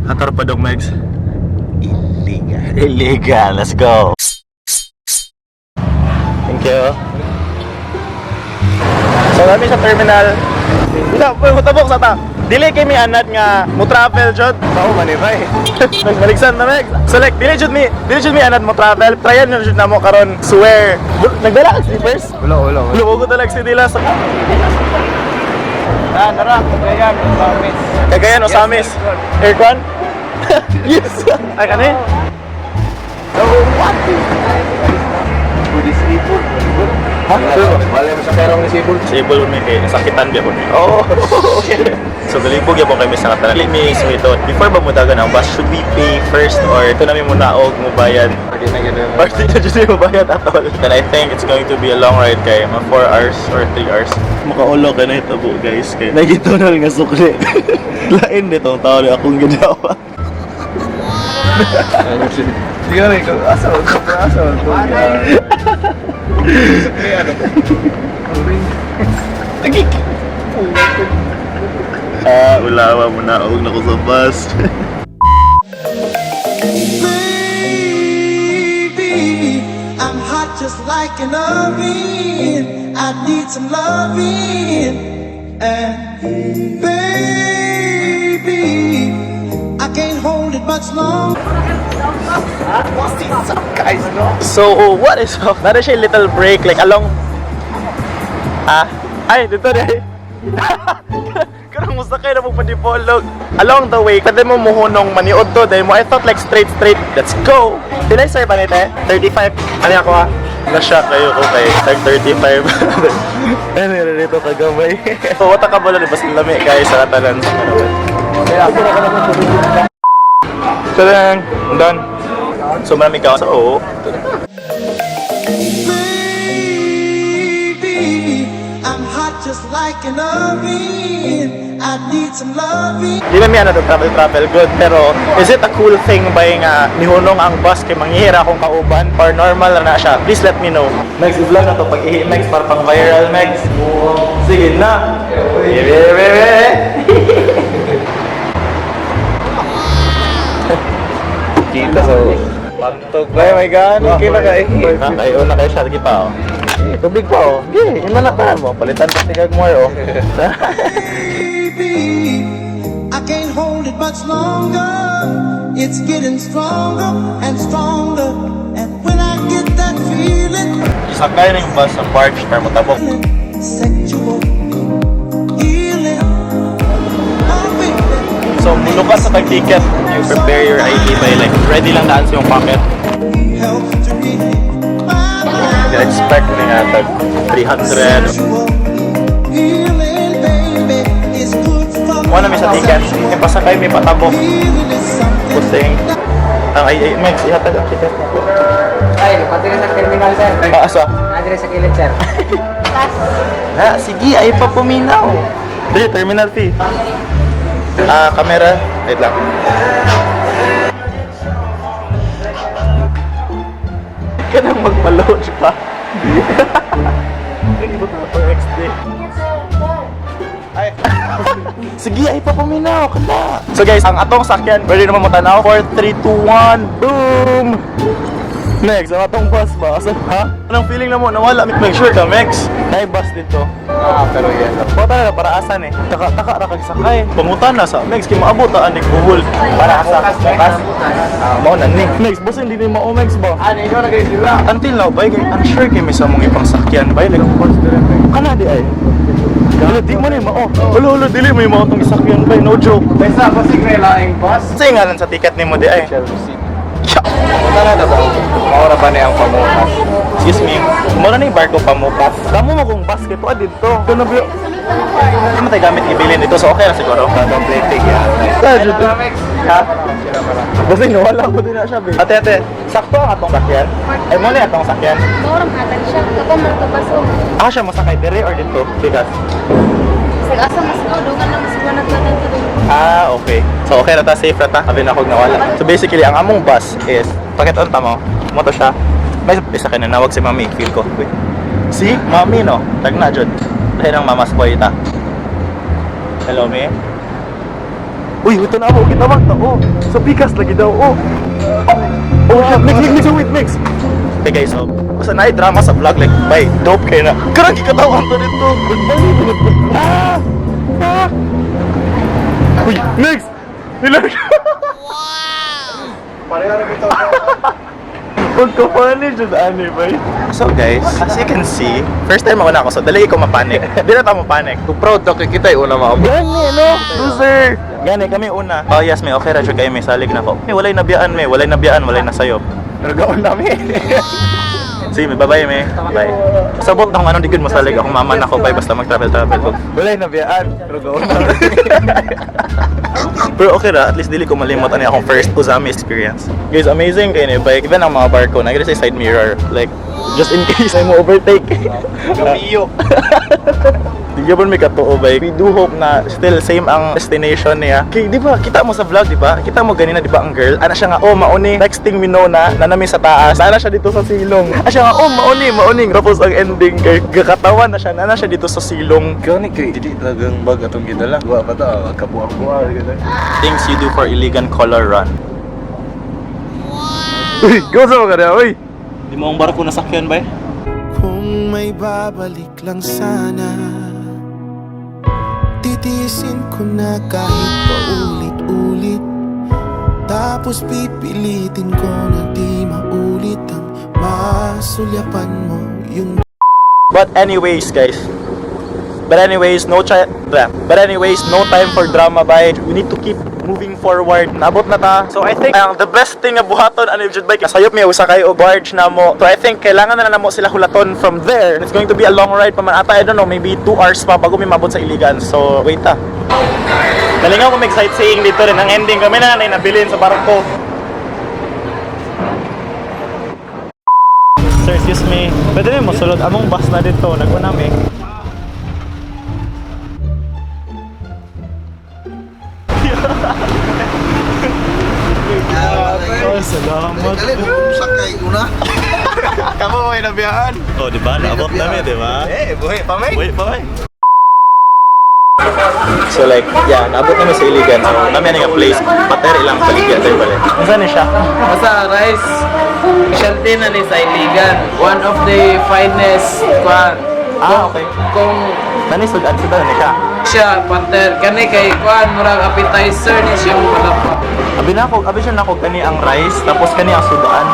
Ator pa dong, Megs. Illegal. Illegal. Let's go. Thank you. So kami sa terminal. Wala, mutabok sa ta. Dili kay mi anad nga mo travel jud. Tao man eh, bay. Nagmaligsan na, Megs. So like dili jud mi anad mo travel. Tryan na jud namo karon. Swear. Nagdala kag slippers? Wala, wala, wala. Lumo ko talaga si Dila sa Ah, nara, Cagayan, Ozamiz. Cagayan, Ozamiz. Aircon? Yes. Ay kani? So, what is Buddhist? Ha? Wala mo sa perong ni Sibol. Sibol mi kay sakitan biya ko ni. Oo. So galibog gyapon kami sa katanan. Dili mi sumito. Before ba mo dagan ang bus, should we pay first or ito na mi muna og mo bayad? Pwede na ganun. Or di na jud mo bayad at all. Then I think it's going to be a long ride kay mga 4 hours or 3 hours. Makaulo ka na itabo, guys, kay nagitunol nga sukli. Lain nitong tao na akong ginawa. Hindi ka rin, asa, asa, ano? Tagik. Ah, ulawa mo na og nako sa bus. Baby, I'm hot just like an oven. I need some loving. And baby, I can't hold it much longer. What's up, guys, no? So, what is up? Nara siya little break, like along. Ah, ay, dito na. Karang musta kayo na mo padipolog. Along the way, pwede mo muhunong maniod to. Dahil mo, I thought like straight, straight. Let's go! Did I serve anite? 35. Ano ako ah? Na-shock kayo ko kay tag 35. Ano yun dito kagamay? So, what ka ba ba sa lami guys sa katalan? So then, done. So marami ka. So, Baby, I'm hot just like an oven. I need some loving. Di na mi ano travel travel good, pero is it a cool thing ba yung nihunong ang bus kay manghihira akong kauban or normal na na siya? Please let me know. Megs, i-vlog na to pag ihi, Megs, para pang viral, Megs. Sige na. Bebe, bebe. Kita sa pantog. Ay, my God, okay na ka eh. Ay, una kayo siya lagi pa oh. Eh, tubig pa oh. Sige, yun na lang mo. Palitan pa tigag more oh. Baby, I can't hold it much longer. It's getting stronger and stronger. And when I get that feeling, Sakay na yung bus sa park para motabok. sexual healing. Oh, baby. So, mulukas sa tag-ticket. You prepare your ID by like, ready lang daan sa yung pocket. Helps to relieve my mind. You expect na nga tag 300. Sexual healing, baby, is good for Muna mi sa ticket. E pasakay may patabok. Healing is something Pusing. Ang ay ay Megs, ihatag ang ticket na po. Ay, pati na sa terminal, sir. Ah, asa? Adre sa kilid, sir. Ha, sige, ay pa puminaw. Dali, terminal fee. Ah, camera. Wait lang. Ka nang magpa-load pa. Nag-iba pa pang XD. Ay. Sige, ay pa paminaw kada. So guys, ang atong sakyan, ready naman mo tanaw. 4, 3, 2, 1, boom! Next, ang atong bus ba? Asa, ha? Anong feeling na mo? Nawala. Make sure ka, Mex. Naay bus dito. Ah, pero yan. Bata na para asan eh. Taka taka ra kag sakay. Pangutan na sa Mex kay maabot ta anig buhol. Para asa? Bukas. Ah, mao na ni. Mex, boss hindi ni mao, Mex ba? Ano, ikaw na kayo sila. Until now bay, kay unsure kay may sa mong ipang sakyan bay like kana di ay. Dili di mo ni mao. Ulo ulo dili mo yung mao tong sakyan bay, no joke. Basta, basig na ilaing bus. Sa ngalan sa ticket nimo di ay? Chelsea. Ya. Punta na ba? Maura ba na ang pamukas? Excuse me. Mura na yung barko pamukas. Kamo mo kung bus kay tuwa didto. Kuno biyo. Hindi mo tayo gamit ibilin dito, so okay na siguro. Complete yan. Ha? Basta nawala ko din na siya, babe. Ate, ate, sakto ang atong sakyan? Ay, mo na atong sakyan? Maurang hatag siya. Kapag man kapaso. Ah, siya masakay dire or dito? Bigas. Sa asa mas no, dungan lang mas buwan at natin to. Ah, okay. So, okay na ta, safe na ta. Sabi na akong nawala. So, basically, ang among bus is, pakit on tamo, mo to siya. May isa ka na, nawag si mami, feel ko. Wait. See? Mami, no? Tag na, Jud. Dahil ang mama's boy ta. Hello, mi. Uy, ito na ako, gitawag ta, oh. Sa pikas lagi daw, oh. Oh, oh shit, mix, mix, mix, wait, mix. Okay guys, so, basta na drama sa vlog, like, bye, dope kayo na. Karang gikatawan to dito. Ah! Ah! Uy, mix! Nilag! Pareho na ito. Pagka-funny jud ani bay. So guys, as you can see, first time ako na ako, so dali ko mapanik. Di na ta mapanik. Proud na kay kita una maabot. Gani no, loser. Gani kami una. Oh yes, may okay ra jud kayo, may salig na ko. May walay nabiyaan, may walay nabiyaan, walay nasayop. Pero gaon namin. Sige, may bye-bye, may. Bye. Sabot na kung anong di gud masalig akong mama na ko, bye, basta mag-travel travel ko. Walay nabiyaan. Pero gaon namin. Pero okay ra, at least dili ko malimot ano akong first Uzami experience. Guys, amazing kayo ni bike. Even ang mga barko, nagre sa side mirror. Like, just in case ay mo overtake. Gamiyo. Di gyapon may katuo ba? We do hope na still same ang destination niya. Kay di ba kita mo sa vlog, di ba? Kita mo ganina di ba ang girl? Ana siya nga, oh mauni. Next thing we know na nanami sa taas. Ana siya dito sa silong. Ana siya nga, oh mauni, mauni. Tapos ang ending kay gakatawan na siya, nana siya dito sa silong. Gani kay dili talagang bag atong gidala. Wa pa ta kabuang-buang gid. Things you do for Iligan Color Run. Uy, go sa mga uy. Di mo ang barko nasakyan ba? Kung may babalik lang sana, titiisin ko na kahit paulit-ulit. Tapos pipilitin ko na di maulit ang masulyapan mo yung But anyways, guys. But anyways, no chi blah. But anyways, no time for drama bye. We need to keep moving forward. Nabot na ta. So I think ang the best thing nga buhaton ano jud bike sayop mi usa kay og barge na mo. So I think kailangan na lang namo sila hulaton from there. It's going to be a long ride pa man ata. I don't know, maybe 2 hours pa bago mi mabot sa Iligan. So wait ta. Nalingaw ko mag sightseeing dito rin. Ang ending kami na lang nabilin sa barko. Sir, excuse me. Pwede rin mo sulod among bus na dito. Naguna mi. Oh, salamat. Sakay una. Kamo may nabiyaan. Oh, di ba? Naabot namin, di ba? Eh, buhi pa may. Wait, pa may. So like, yeah, naabot namin sa Iligan. So, namin nga place. Pater ilang paligya tayo balik. Saan ni siya? Basta rice, specialty na ni sa Iligan. One of the finest kwan. Ah, okay. Kung Nani sudan sudan ni siya. siya panter kani kay kwan murag appetizer ni siya palapa. Abi na ako, abi siya nako kani ang rice, tapos kani ang sudan.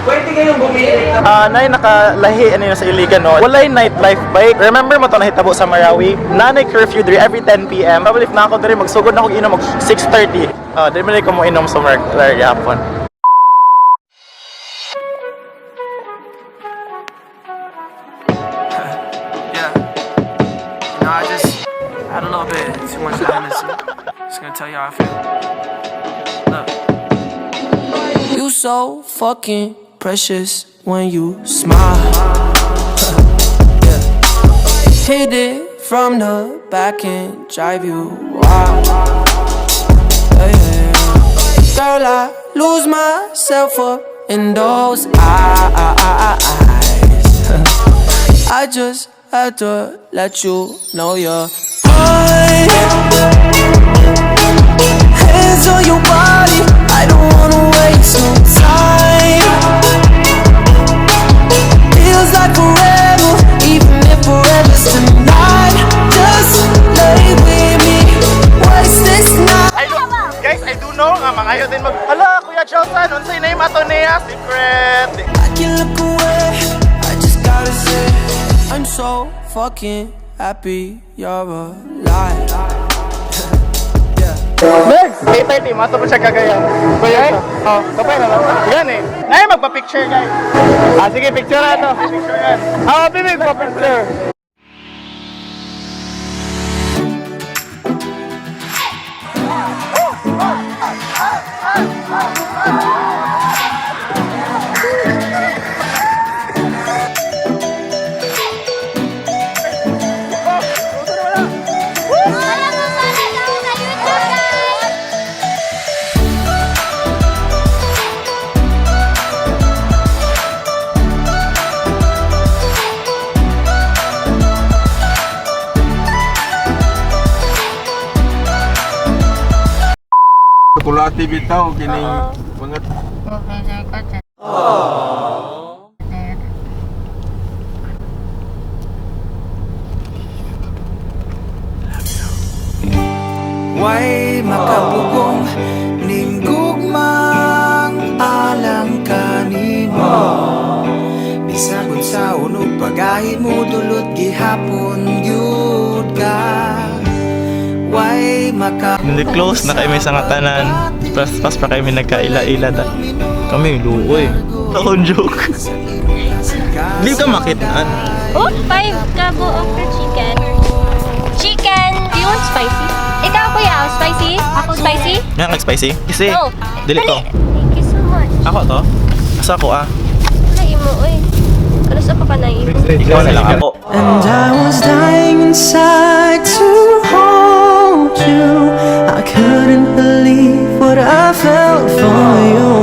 Pwede kayong bumili. Ah, nay nakalahi ano yun sa Iligan no. Walay nightlife bike. Remember mo to nahitabo sa Marawi? Nanay curfew diri every 10 PM. Probably if na ako diri magsugod na ako inom mag 6:30. Ah, diri man ko mo inom sa Marawi gihapon. Yeah. No, I just had a little bit too much to Hennessy. Just gonna tell you how I feel. Look. You so fucking precious when you smile. Yeah. Hit it from the back and drive you wild. Yeah. Girl, I lose myself up in those eyes. I just had to let you know you're mine. Hands on your body, I don't wanna waste no time. Feels like forever, even if forever's tonight. Just lay with me, waste this night. I do, guys, I do know nga mangayo din mag Hala, Kuya Johnson, unsay name ato niya? Secret. I can look away, I just gotta say, I'm so fucking happy you're alive. Next, 8:30 mato pa siya kagayan. Kuya, oh, kapay na lang. Yan eh. Ay, magpa-picture guys. Ah, sige, picture na to. Picture yan. Ah, bibi, pa-picture. Wala mo pala sa YouTube, guys! Tsokolate bitaw kining mga Way makapugong ninggugmang alang kanimo. Bisag unsa unog pagahi mo, dulot gihapon gyud ka. Way maka Hindi close na kami sa nga tanan. Pas pa kami nagkaila-ila ta. Kami luoy. Akong joke. Hindi ka makitaan. Oh, 5 kabo of the chicken. Chicken! Do you want spicy? Ikaw, kuya, spicy? Ako spicy? Nga nag-spicy? Kasi, No. dili to. Dali. Thank you so much. Ako to? Asa ko ah? Ay, imo, oy. Ano sa pa ka na imo? Ikaw na lang ako. And I was dying inside to hold you. I couldn't believe what I felt for you.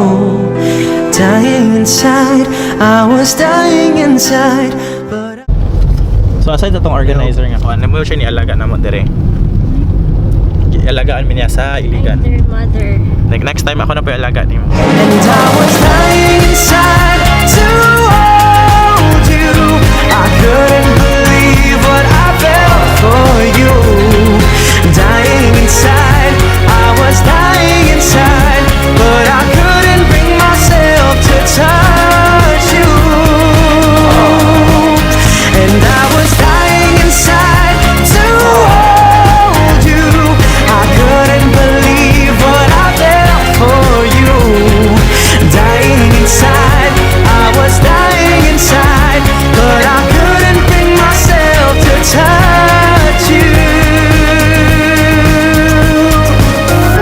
Dying inside, I was dying inside. But So aside sa tong organizer nga kuan, namo siya ni alaga namo dire. Alagaan mi niya sa Iligan. Their mother. Like next time ako na po yung alaga nimo. And I was dying inside to hold you. I couldn't